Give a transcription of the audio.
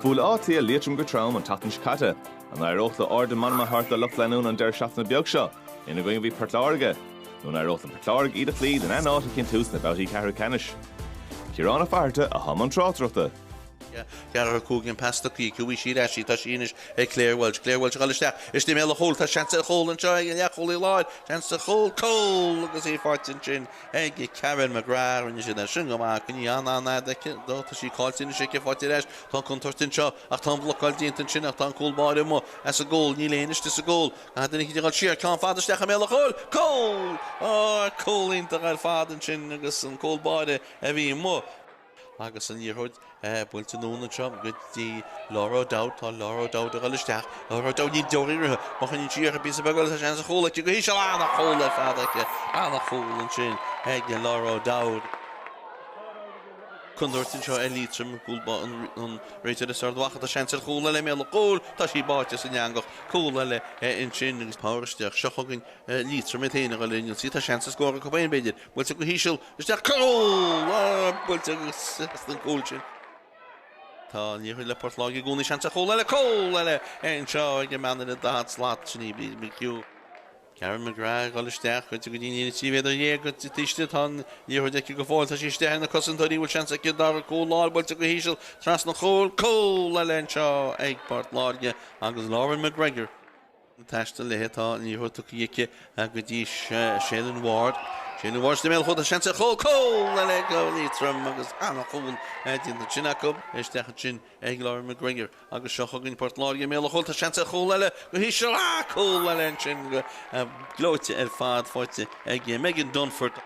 Bhuail Áth Cliath Liatroim go trom an tseachtain seo caite. An éireodh le ardú meanma a thabhairt dá lucht leanúna an deireadh seachtaine beag seo? Ina gcoinne bhí Port Láirge. Nó an éireodh le Port Láirge iad a chloí lena n-áit a chinntiú sna babhtaí ceathrú ceannais? Ciarán Ó Fatharta atá i mbun tráchtaireachta. Ceathracha 5 an pas tugtha aici, bhí sí ar ais, tá sí anois ag Claire Walsh. Claire Walsh ag dul isteach istigh i mbéal an chúil, tá seans ar chúl anseo ag an leathchúlaí láir, seans ar chúl, cúl agus í faighte ansin ag Karen McGrath. Rinne siad é sin go maith, coinnithe an-an-fhad aici, tá sí caillte anois aici, faighte ar ais, tá contúirt anseo ach tá an bhlocáil déanta ansin ach tá an cúl báire amuigh as an gcúl, níl éinne istigh sa gcúl. Caithfidh duine eicínt a dhul siar, ceann fada isteach i mbéal an chúil, cúl! Á, cúl iontach ar fad ansin agus an cúl báire a bhí amuigh. Agus an liathróid buailte anonn anseo go dtí Laura O'Dowd. Tá Laura O'Dowd ag dul isteach. Laura O'Dowd, níl deoraí uirthi. Má choinníonn sí uirthi píosa beag eile, tá seans ar chúl aici go híseal. Ana-chúl ar fad aici. Ana-chúl ansin ag Laura O'Dowd. Contúirt anseo ar Liatroim, cúl an réiteoir as Ard Mhacha. Tá seans ar chúl eile i mbéal an chúil. Tá sí báite san eangach. Cúl eile ansin agus Power isteach. Seo chugainn Liatroim iad féin ag dul ar an ionsaí. Tá seans ar scór acu féin, b'fhéidir. Buailte go híseal. Isteach cúl! Buailte agus as an gcúl sin. Tá an liathróid le Port Láirge i gcónaí seans ar chúl eile, cúl eile anseo ag an mbean ar an 40 slat, sin í Bríd McHugh. Karen McGrath ag dul isteach, goite go dtí an líne 13 mhéadar taobh istigh, tá an liathróid aici go fóill, tá sí istigh ar na cosantóirí, bhfuil seans aici an dara cúl a fháil, buailte go híseal trasna an chúil, cúl eile anseo ag Port Láirge agus Lauren McGregor. Ag taisteal léi tá an liathróid tugtha aici go dtí Shaylin Ward. Shaylin Ward istigh i mbéal an chúil, tá seans ar chúl, cúl eile ag Liatroim agus an-chúl déanta ansin acu. Isteach ansin ag Lauren McGregor agus seo chugainn Port Láirge i mbéal an chúil, tá seans ar chúl eile go híseal, ah cúl eile ansin go gleoite ar fad faighte ag Megan Dunford.